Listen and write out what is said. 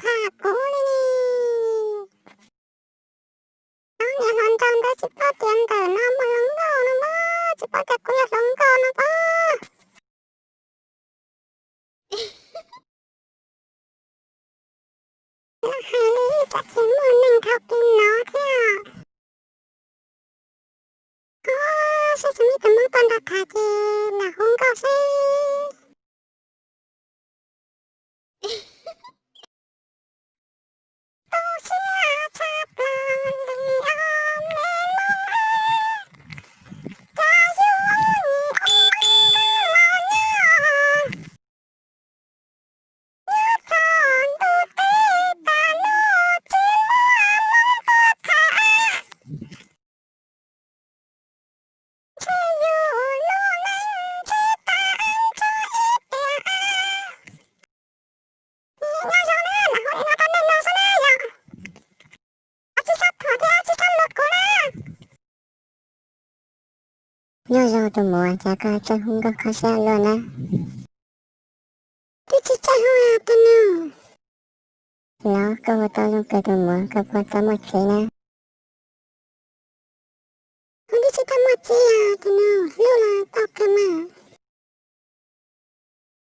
tham kuv li. Ob niag hluas nraug ntawd tsis paub tias ntawm no muaj hluas nkauj no pob, tsis paub tias kuv yog hluas nkauj no pob. Lawv hais li cas ces muaj neeg dhau li no thiab. Ob, saib tsis muaj ib tug Hmoob tuaj nrog tham ces lam hu nkauj seb. Tu siab tshaj plaws li os me Hmoob, cas yus ua nim ua ntej los nyob, nyob txog ntuj teb tas los tsis muaj Hmoob tuaj tham. Ntshe yus lub neej tsis tas tsuas ib tiam. Nyob zoo na, lam hu li no rau nej mloog xwb na yom. Tsis txhob thuam thiab tsis txhob mus kuv na. Nyob zoo tus muam, cas koj tseem hu nkauj kho siab luaj na? Twb tsis tseem hu tus nus. Los koj hu tau zoo kawg tus muam, koj puas tau muaj tsev na?